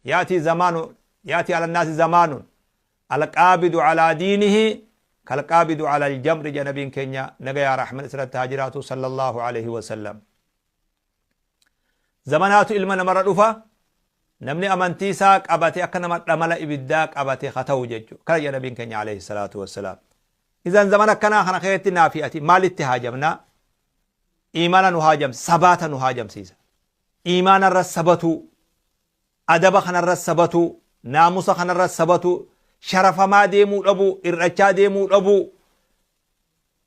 Yaatii zamaanu yaatii ala naasi zamaanun alqaabidu alaa diinihi kalqaabidu ala aljamri jedha nabiin keenya nagayaa rahman isirratti haa jiraatu sallallahu alaihi wasallam. Zamanaatu ilma namarra dhufa namni amantii isaa qabate akka nama dhamala ibiddaa qabate ha ta'u jechuudha. Kana jedha nabiin keenya alayhi salaatu wassalaam. Izan zamana akkanaa kana keessatti naafi ati maalitti haajamna? Iimaana nu haajamsa, sabaata nu haajamsiisa. Iimaana irra sabatuu, adaba kanarra sabatuu, naamusa kanarra sabatuu, sharafamaa deemuu dhabuu, hir'achaa deemuu dhabuu,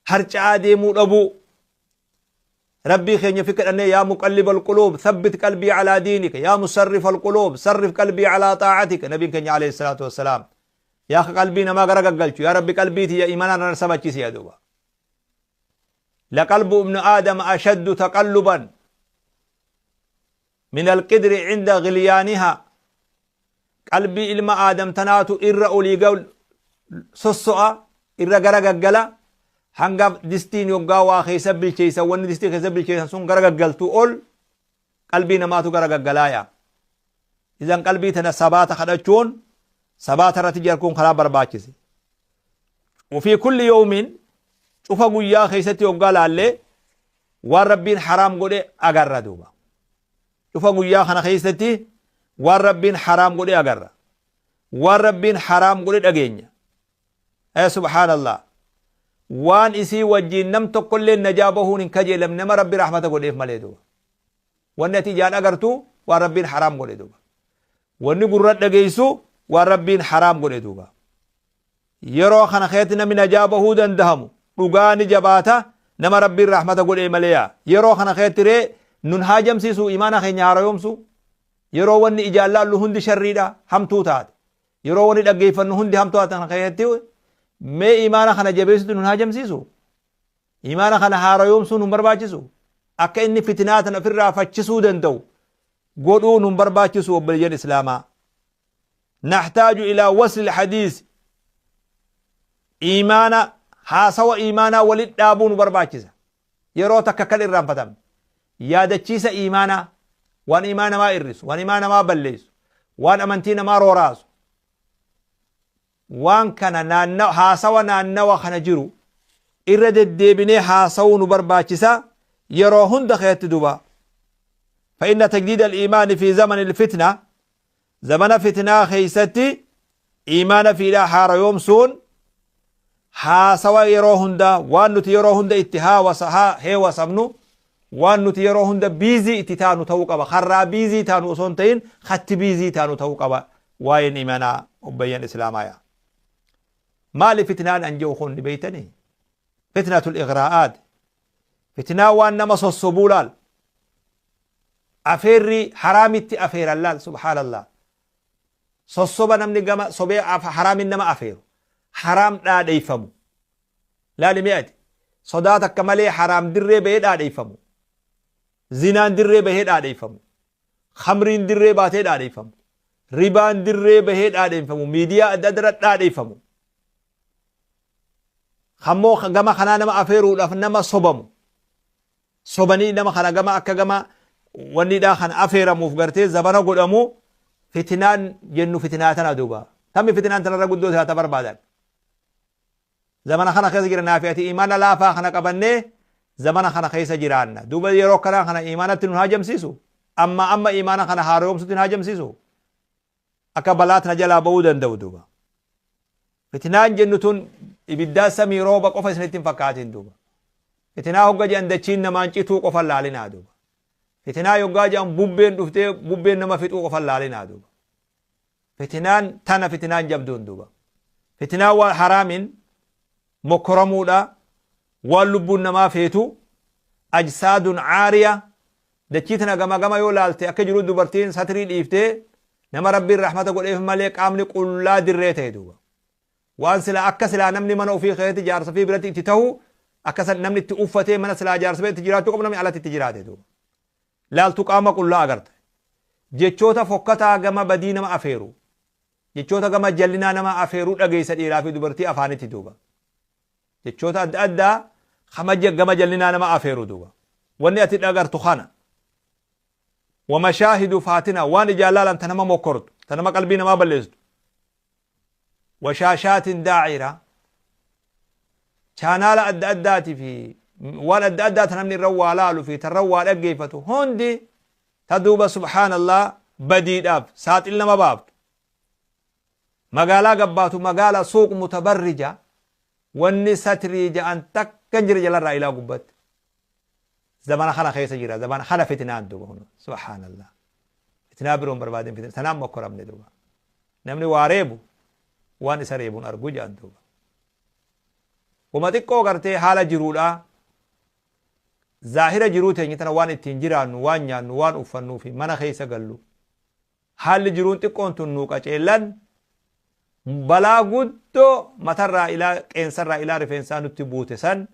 harca'aa deemuu dhabuu. Rabbii keenya fi kadhannee yaa muqallibal quluub thabbit qalbii alaa diinika yaa musarrifal quluub sarrif qalbii alaa xaa'atika nabiin keenya alayhi salaatu wassalaam yaa ka qalbii namaa gara gaggalchu yaa rabbi qalbii tiyya imanaan na sabachiisi yaa duuba laqalbu ibnu aadama ashaddu taqalluban min alqidri cinda gilyaaniha qalbii ilma aadam tanaatu irra olii gal sosso'a irra gara gaggala hanga distiin yoggaa waa keessa bilcheessan wanni distii keessa bilcheessan sun gara gaggaltuu ol qalbii namaatu gara gaggalaaya idan qalbii tana sabaata kadhachuun sabaata irratti jarkuun karaa barbaachise وفي كل يوم cufa guyyaa keessatti yoggaa laallee waan rabbiin haraam godhe agarra duuba Cufa guyyaa kana keessatti waan Rabbiin haraam godhe agarra. Waan Rabbiin haraam godhe dhageenya. Ee subhaanallah. Waan isii wajjiin nam tokkollee najaa bahuun hin kajeelamne nama Rabbi rahmata godheef malee duuba. Wanni ati ijaan agartu waan Rabbiin haraam godhe duuba. Wanni gurra dhageessu waan Rabbiin haraam godhe duuba. Yeroo kana keessatti namni najaa bahuu dandahamu dhugaa ni jabaata nama Rabbiin rahmata godhee malee yaa. Yeroo kana keessatti ree nun haajamsiisu imaana keenya haarayoomsu. Yeroo wanni ijaan laallu hundi sharriidha hamtuu taate. Yeroo wanni dhaggeeffannu hundi hamtuu taate kana keessatti mee imaana kana jabeessutti nun haajamsiisu. Imaana kana haarayoomsuu nun barbaachisu. Akka inni fitinaa tana ofirraa fachisuu danda'u godhuu nun barbaachisu obboleeyyan Islaamaa. Nahtaaju ilaa wasli hadiisi iimaana haasawa iimaanaa walit dhaabuu nu barbaachisa. Yeroo takka kan irraanfatamne. Yaadachiisa iimaanaa waan iimaana namaa irrisu, waan iimaana namaa balleessu, waan amantii namaa rooraasu. Waan kana naanna haasawa naannawa kana jiru irra deddeebinee haasawuu nu barbaachisa yeroo hunda keessatti duba. فإن تجديد الإيمان في زمن الفتنة Zamana fitnaa keeysatti iimaana fiidhaa haarayoomsuun haasawa yeroo hundaa waan nuti yeroo hunda itti heewasamnu waan nuti yeroo hunda biizii itti taanu ta'uu qaba. Karraa biizii taanu osoo hin ta'in katti biizii taanu ta'uu qaba waa'een iimaanaa obboleeyyan islaamaa yaa. Maali fitnaan an je'u kun ni beeytanii? Fitnatul ighraa'aat. Fitnaa waan nama sossobuu laal. Afeerri haraamitti afeeran laal subhaanallah. Sossoba namni gama sobee haraamin nama afeeru. Haraam dhaadheeffamu. Laali mee ati. Sodaa takka malee haraam dirree bahee dhaadheeffamu. Zinaan dirree bahee dhaadheeffamu. Khamriin dirree baatee dhaadheeffamu. Ribaan dirree bahee dhaadheeffamu. Miidiyaa adda adda irra dhaadheeffamu. Kammoo gama kanaa nama afeeruudhaaf nama sobamu. Sobanii nama kana gama akka gama wanniidhaa kana afeeramuuf gartee zabana godhamu fitinaan jennu fitinaa tana duuba. Tammi fitinaan tanarra guddoo taata barbaadan. Zamana kana keessa jira naafi ati imaana laafaa kana qabannee zamana kana keessa jiraanna. Duuba yeroo akkanaa kana imaanatti nun haajamsiisu. Amma amma imaana kana haaromsutti nun haajamsiisu. Akka balaa tana jalaa ba'uu danda'u duuba. Fitinaan jennu tun ibiddaa samii rooba qofa isinitti hin fakkaatin duuba. Fitinaa hogga jedhan dachiin namaan cituu qofa laalinaa duuba. Fitinaa yoggaa jedhan bubbeen dhuftee bubbeen nama fixuu qofa laalinaa duuba. Fitinaan tana fitinaan jabduun duuba. Fitinaan waan haraamin mokkoramuudha waan lubbuun namaa feetu ajsaadun caariya dachii tana gama gama yoo laalte akka jiru dubartiin satrii dhiiftee nama rabbiin rahmata godheef malee qaamni qullaa dirree ta'e duuba. Waan silaa akka silaa namni mana ofii keessatti jaarsa ofii biratti itti tahu akka san namni itti uffatee mana silaa jaarsa biratti jiraachuu qabu namni alatti itti jiraate duuba. Laaltu qaama qullaa agarta. Jechoota fokkataa gama badii nama afeeru. Jechoota gama jallinaa nama afeeru dhageessa dhiiraa fi dubartii afaanitti duuba. Jechoota adda addaa kama gama jallinaa nama afeeru duuba. Wanni ati dhagartu kana. Wa mashaahidu faatina, waan ijaan laalan ta nama mokkortu, ta nama qalbii namaa balleessitu. Wa shaashaatin daa'ira, chaanaala adda addaati fi waan adda addaa ta namni irra waa laalu fi tarra waa dhaggeeffatu hundi ta duuba subhaanallah badiidhaaf saaxil nama baaftu. Magaalaa gabbaatu, magaala suuq mutabarrija, wanni satrii ja'an takka hin jire jalarraa ilaa gubbatti. Zamana kana keessa jira, zamana kana fitnaan duuba kun subhaanallah. Fitnaa biroon barbaadin, fitnaa tanaan mokkoramne duuba. Namni waa reebu waan isa reebuun argu ja'an duuba. Wama xiqqoo gartee haala jiruudhaa, zaahira jiruu teenya tana, waan ittiin jiraannu, waan nyaannu, waan uffannuu fi mana keessa gallu, haalli jiruun xiqqoon tun nuu qaceellan balaa guddoo matarraa ilaa qeensarraa ilaa rifeensaa nutti buute san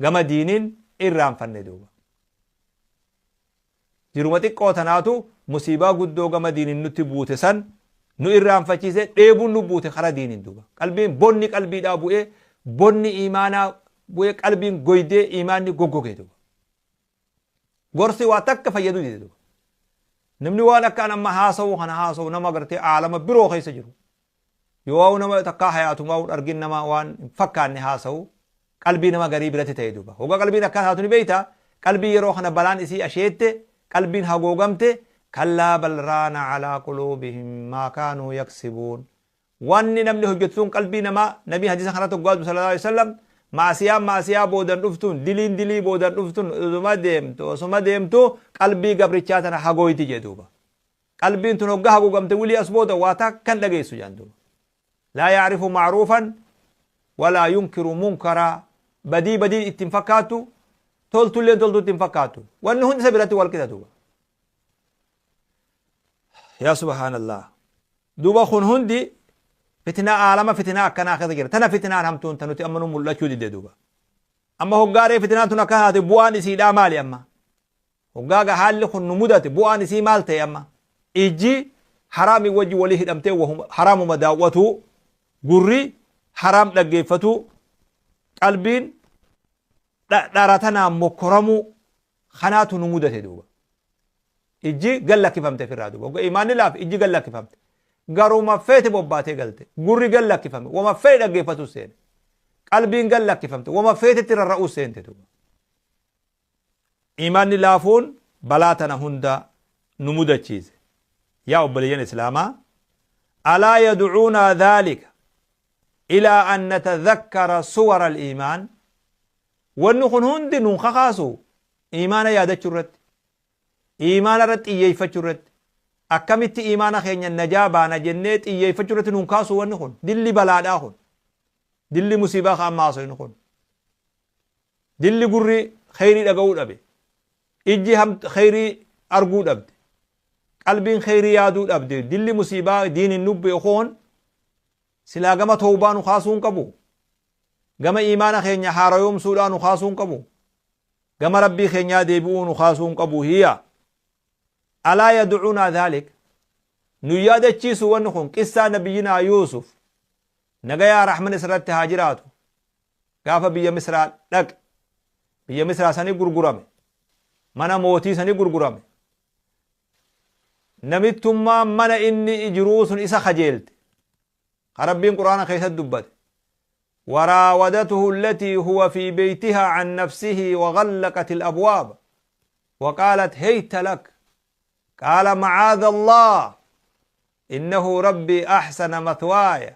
gama diiniin irraanfanne duuba. Jiruma xiqqoo tanaatu musiibaa guddoo gama diiniin nutti buute san nu irraanfachiise, dheebuun nu buute kara diiniin duuba. Qalbiin bonni qalbiidhaa bu'ee, bonni imaanaa bu'ee, qalbiin goydee, imaanni goggogee duuba. Gorsi waa takka fayyadu dide duuba. Namni waan akka an amma haasa'u kana haasa'u nama gartee aalama biroo keessa jiru. Yoo nama takkaa hayaatumaa hin argin, nama waan hin fakkaanne haasa'u qalbii nama garii biratti ta'e duuba. Hoggaa qalbiin akkaan haatu ni beeyta. Qalbii yeroo kana balaan isii asheette, qalbiin hagoogamte, kallaa bal raana calaa quluubihim maa kaanuu yaksibuun. Wanni namni hojjetu sun qalbii namaa, nabii hadiisa kanatti hoggaa dubbatu sallallahu alaihi wasallam, maasiyaan maasiyaa boodan dhuftuun, diliin dilii boodan dhuftuun osuma deemtu osuma deemtu qalbii gabrichaa tana hagooyti jee duuba. Qalbiin tun hoggaa haguugamte wilii as booda waa takkan dhageessu jaan duuba. Laa yacrifu ma'ruufan walaa yunkiru munkaraa, badii badii ittiin fakkaattu, toltulleen toltuu ittiin fakkaattu, wanni hundi isa biratti wal qixa duuba. Yaa subhaanallah, duuba kun hundi fitnaa, aalama fitnaa akkanaa keessa jira. Tana fitnaan hamtuun ta nuti amma nu mul'achuu didde duuba. Amma hoggaaree fitnaan tun akka taate bu'aan isiidhaa maali amma? Hoggaa ga haalli kun nu mudate bu'aan isii maal ta'e amma? Ijji haraamii wajji walii hidhamtee haraamuma daawwatuu, gurri haraam dhaggeeffatuu, qalbiin dhara tanaan mokkoramuu kanaatu nu mudate duuba. Ijji gad lakkifamte ofirraa duuba. Hogga imaanni laafe ijji gad lakkifamte. Garuma feete bobbaatee galte. Gurri gad lakkifame. Wama fedhe dhaggeeffatu seene. Qalbiin gad lakkifamte. Wama feetetti rarra'uu seente duuba. Imaanni laafuun balaa tana hunda nu mudachiise. Yaa obboleeyyan Islaamaa, alaa yad'uunaa dhaalika ilaa an natadhakkara suwara al-iimaan? Wanni kun hundi nun kakaasu iimaana yaadachuu irratti, iimaana irratti xiyyeeffachuu irratti, akkamitti iimaana keenya najaa baana jennee xiyyeeffachuu irratti nun kaasu wanni kun, dilli balaadhaa kun, dilli musiibaa ka amma haasofnu kun. Dilli gurri kheyrii dhaga'uu dhabe, ijji kheyrii arguu dhabde, qalbiin kheyrii yaaduu dhabde, dilli musiibaa diiniin nu bu'e kun silaa gama tawbaa nu kaasuu hin qabu? Gama iimaana keenya haarayoomsuudhaa nu kaasuu hin qabu? Gama Rabbii keenyaa deebi'uu nu kaasuu hin qabu? Hiya. Alaa yad'uunaa dhaalik? Nu yaadachiisu wanni kun qissaa nabiyyinaa Yuusuf nagayaa rahman isarratti haa jiraatu, gaafa biyya Misraa dhaqe, biyya Misraa sani gurgurame, mana mootii sani gurgurame, namittummaan mana inni jiruu sun isa kajeelte ka Rabbiin Qur'aana keessatti dubbate, وراودته التي هو في بيتها عن نفسه وغلقت الأبواب وقالت هيت لك قال معاذ الله إنه ربي أحسن مثواي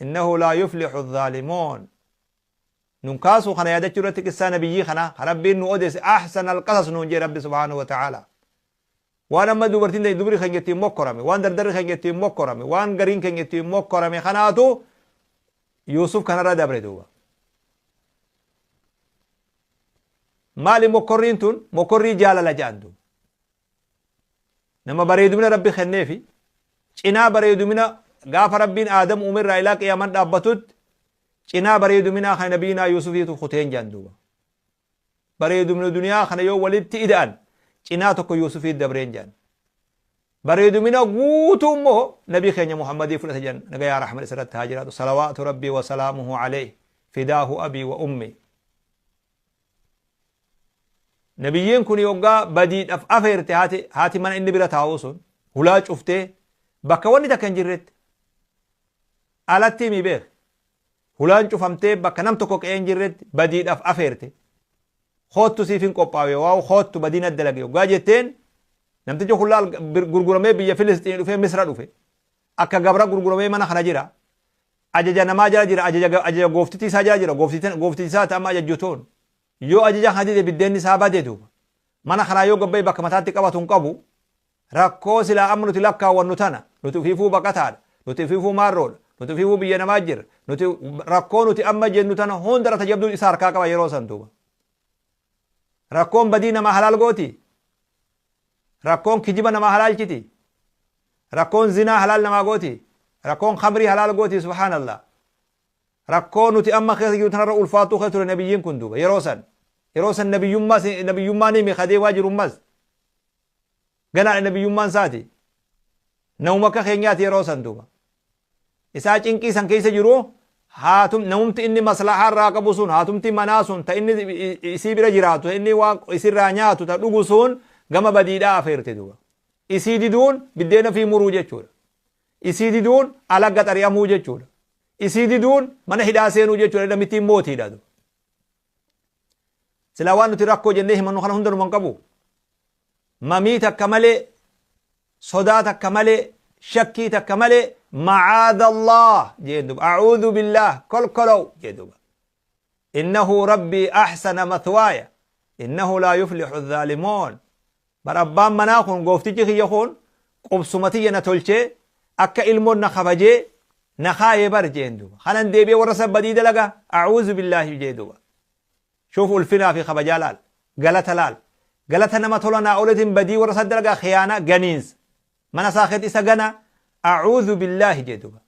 إنه لا يفلح الظالمون. Nun kaasuu kana yaadachuu irratti qissaa nabiyyii kana Rabbiin nu odeesse, أحسن القصص nuun jee Rabbi subhaanahu wa ta'ala. Waan amma dubartiin dubri keenya ittiin mokkorame, waan dardarri keenya ittiin mokkorame, waan gariin keenya ittiin mokkorame kanaatu Yuusuf kanarra dabre duuba. Maali mokkorriin tun? Mokkorrii jaalala jedhan duuba. Nama bareedumina Rabbi kenneefi cinaa bareedumina gaafa Rabbiin Aadam uumerraa ilaa qiyaaman dhaabbatutti cinaa bareeduminaa kana nabiyyinaa Yuusufiitu kuteen jedhan duuba. Bareedumina duniyaa kana yoo walitti ida'an cinaa tokko Yuusufii dabreen jedhan. Bareedumina guutuu immoo nabii keenya Muhammadii fudhate jedhan, nagayaa rahman isarratti haa jiraatu, salawaatu Rabbii wa salaamuhu alayhi, fidaahu abii wa ummi. Nabiyyiin kun yoggaa badiidhaaf afeerte haati mana inni bira taa'u sun hulaa cuftee bakka wanni takka hin jirretti alatti himi beek hulaan cufamtee bakka nam tokko qe'ee hin jirretti badiidhaaf afeerte. Koottu siif hin qophaawe waa koottu badiin adda dalage yoggaa jetteen namtichi hulaa gurguramee biyya Filisxiin dhufee Misra dhufe akka gabra gurguramee mana kana jira. Ajaja namaa jala jira, ajaja gooftitii isaa jala jira, gooftitii isaa ta'ama ajajjutoon. Yoo ajaja kana dide biddeenni isaa bade duuba. Mana kanaa yoo gabbaa'e bakka mataatti qabatu hin qabu. Rakkoo silaa amma nuti lakkaawwannu tana, nuti ufiifuu baqataadha, nuti ufiifuu maarroodha, nuti ufiifuu biyya namaa jirra, nuti rakkoo nuti amma jennu tana hunda irra tajabduu isa harkaa qaba yeroo san duuba. Rakkoon badii namaa halaal gooti. Rakkoon kijiba namaa halaalchiti. Rakkoon zinaa halaal namaa gooti. Rakkoon khamrii halaal gooti subhaanallah. Rakkoo nuti amma keessa jiru tanarra ulfaatuu keessa ture nabiyyiin kun duuba yeroo san. Yeroo san nabiyyummaa ni himi kadeemaa jirummas. Ganaadha nabiyyummaan isaati. Namuma akka keenyaati yeroo san duuba. Isaa cinqii san keessa jiru haatum namumti inni maslahaa irraa qabu sun haatumti manaa sun ta inni isii bira jiraatu ta inni waan isirraa nyaatu ta dhugu sun gama badiidhaa afeerte duuba. Isii diduun biddeena fi muruu jechuudha. Isii diduun alagga xari'amuu jechuudha. Isii diduun mana hidhaa seenuu jechuudha. Namittiin mootiidha duuba. Silaa waan nuti rakkoo jennee himannu kana hunda numan qabu. Mamii takka malee, sodaa takka malee, shakkii takka malee macaadallah jeen duuba. A'uudhu billaah kolkolow jee duuba. Innahu rabbii ahsana mathwaaya innahu laa yuflihu dhaalimoon. Bar abbaan manaa kun gooftichi kiyya kun qubsuma tiyya na tolchee akka ilmoon na kabajee na kaayee bar jeen duuba. Kanan deebi'ee warra san badii dalaga a'uudhu billaahi jee duuba. Shuuf ulfinaa fi kabajaa laal. Galata laal. Galata nama tola naa ooletiin badii warra san dalagaa khiyaanaa ganiinsa. Mana isaa keessatti isa gana a'uudhu billaahi jee duuba.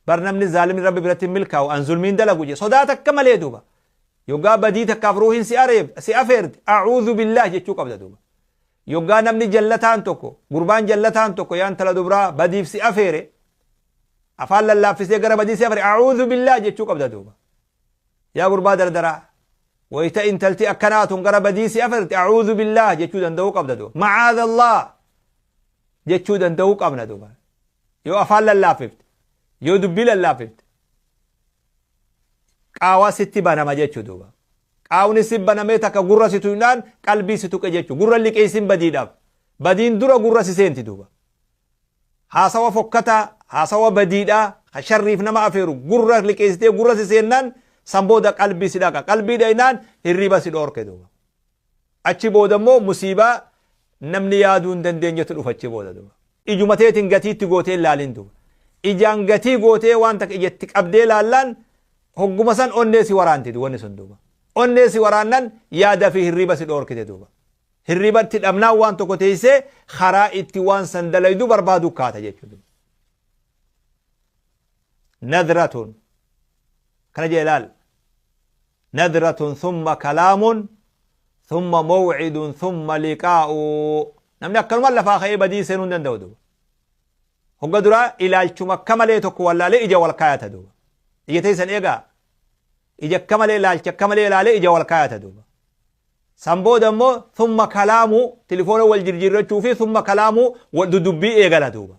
Bar namni zaalimni Rabbi biratti hin milkaa'u an zulmiin dalagu jee sodaa takka malee duuba. Yoggaa badii takkaaf ruuhin si areef si afeerte a'uudhu billaahi jechuu qabda duuba. Yoggaa namni jallataan tokko gurbaan jallataan tokko yaa intala dubraa badiif si afeere afaan lallaaffisee gara badii si afeere a'uudhu billaahi jechuu qabda duuba. Yaa gurbaa dardaraa wayita intalti akkanaa tun gara badii si afeerte a'uudhu billaah jechuu danda'uu qabda duuba. Ma'aadallah jechuu danda'uu qabna duuba. Yoo afaan lallaaffifte, yoo dubbii lallaaffifte, qaawaa sitti banama jechuu duuba. Qaawni si banamee takka gurra si tuqnaan qalbii si tuqe jechuu. Gurra liqeessin badiidhaaf. Badiin dura gurra si seenti duuba. Haasawa fokkataa, haasawa badiidhaa, ka sharriif nama afeeru gurra liqeessitee gurra si seennaan san booda qalbii si dhaqa. Qalbii dhaynaan hirriba si dhoorke duuba. Achi booda immoo musiibaa namni yaaduu hin dandeenyetu dhufa achi booda duuba. Ijuma teetiin gatii itti gootee hin laalin duuba. Ijaan gatii gootee waan takka ija itti qabdee laallaan hogguma san onnee si waraanti wanni sun duuba. Onnee si waraannan yaada fi hirriba si dhoorkite duuba. Hirriba itti dhabnaan waan tokko teessee karaa itti waan san dalaydu barbaadu kaata jechuudha. Nadratun kana jee laal. Nadratun thumma kalaamun thumma maw'idun thumma liqaa'u. Namni akkanuma lafaa ka'ee badii seenuu hin danda'u duuba. Hogga duraa ilaalchuma akka malee tokko wallaalee ija wal kaayata duuba. Ija teessan eegaa. Ija akka malee ilaalcha akka malee ilaalee ija wal kaayata duuba. San booda immoo thumma kalaamu tilifoona wal jirjiirrachuu fi thumma kalaamu wal dudubbii eegala duuba.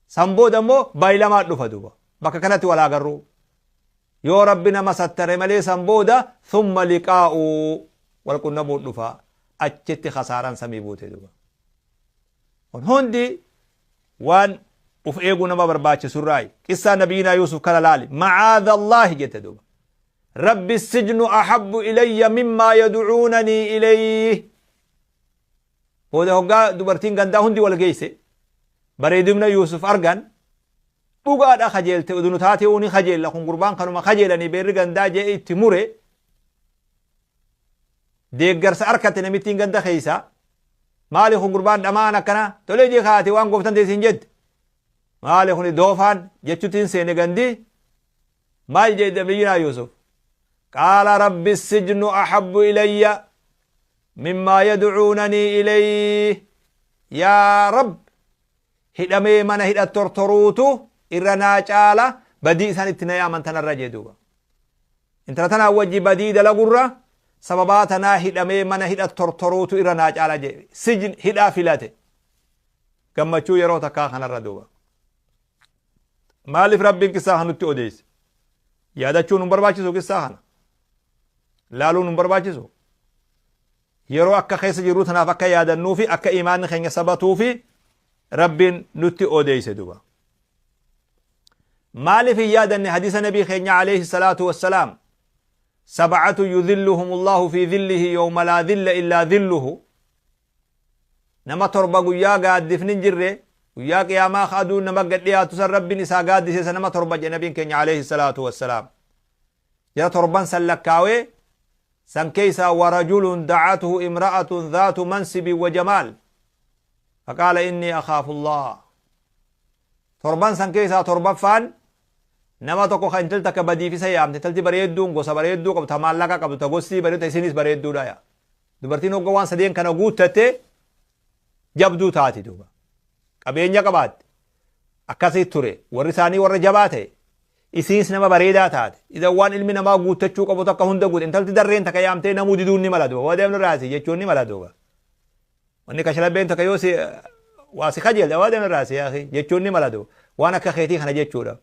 San booda immoo baayilamaa dhufa duuba. Bakka kanatti wal agarruu. Yoo Rabbi nama sattare malee san booda thumma liqaa'u wal qunnamuu dhufa. Achitti kasaaraan samii buute duuba. Kun hundi waan uf eeguu nama barbaachisurraayi. Qissaa nabiyyinaa Yuusuf kana laali. Macaadha Allaahi jette duuba. Rabbi sijnu ahabbu ilayya mimmaa yad'uunanii ilayh. Booda hoggaa dubartiin gandaa hundi wal geesse bareedumna Yuusuf argan dhugaadha kajeelte udunu taatee ni kajeella kun gurbaan kanuma kajeelanii beerri gandaa jee itti mure deeggarsa arkate namittiin ganda keessa maali kun gurbaan dhamaan akkana tolee jee kaate waan gooftan teessiin jette maali kun doofaan jechuutiin seene gandi Maal jedhe nabiyyinaa Yuusuf? Qaala rabbi sijnu ahabbu ilayya mimmaa yad'uunanii ilayh. Yaa Rabb hidhamee mana hidha tortoruutu irra naa caala badii isaan itti na yaaman tanarra jee duuba. Intala tanaa wajji badii dalagurra Sababaa tanaa hidhamee mana hidha tortoruutu irra naa caala jedhe. Sijin hidhaa filate. Gammachuu yeroo takkaa kanarra duuba. Maaliif Rabbiin qissaa kana nutti odeesse? Yaadachuun nun barbaachisu qissaa kana. Laaluun nun barbaachisu. Yeroo akka keessa jirru tanaaf akka yaadannuu fi akka imaanni keenya sabatuu fi Rabbiin nutti odeesse duuba. Maaliif hin yaadanne hadiisa nabii keenya alayhi salaatu wassalaam sab'atu yudhilluhum Allahu fi dhillihi yawma laa dhilla illaa dhilluhu Nama torba guyyaa gaaddifni hin jirre, guyyaa qiyaamaa ka aduun nama gad dhiyaattu san Rabbiin isaa gaaddiseessa nama torba jedhe nabiin keenya alayhi salaatu wassalaam. Jara torban san lakkaawee san keessaa warajulun da'atuhu imra'atun dhaatu mansibin wa jamaal faqaala innii akhaafu Allah. Torban san keessaa torbaffaan nama tokko kan intalti takka badiif isa yaamte intalti bareedduun gosa bareedduu qabdu ta maallaqa qabdu ta gostii bareeddu ta isinis bareedduudha yaa. Dubartiin hogga waan sadeen kana guuttatte jabduu taati duuba. Qabeenya qabaatte. Akkasii ture. Warri isaanii warra jabaa ta'e. Isiinis nama bareedaa taate. Idan waan ilmi namaa guuttachuu qabu takka hunda guute. Intalti darreen takka yaamtee namuu diduun ni mala duuba. Waa deemnu raasi jechuun ni mala duuba. Wanni kashalabbeen takka yoo si waa si kajeelte waa deemnu raasi yaakhi jechuun ni mala duuba. Waan akka keetii kana jechuudha.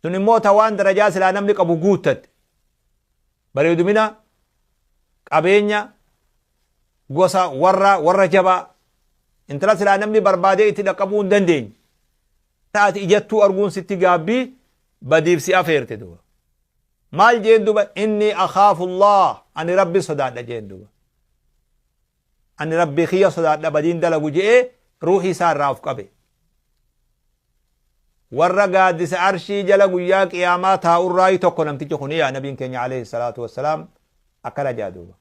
Tun immoo ta waan darajaa silaa namni qabu guuttatte. Bareedumina, qabeenya, gosa, warra, warra jabaa. Intala silaa namni barbaadee itti dhaqqabuu hin dandeenye. Taati ijattuu arguun sitti gaabbii badiif si afeerte duba. Maal jeen duba inni akhaafullah ani rabbi sodaadha jeen duba. Ani rabbii kiyya sodaadha badiin dalagu je'ee ruuhii isaa irraa of qabe. Warra gaaddisa arshii jala guyyaa qiyaamaa taa'urraayi tokko namtichi kuni yaa nabiin keenya alayhi salaatu wassalaam akkana jaa duuba.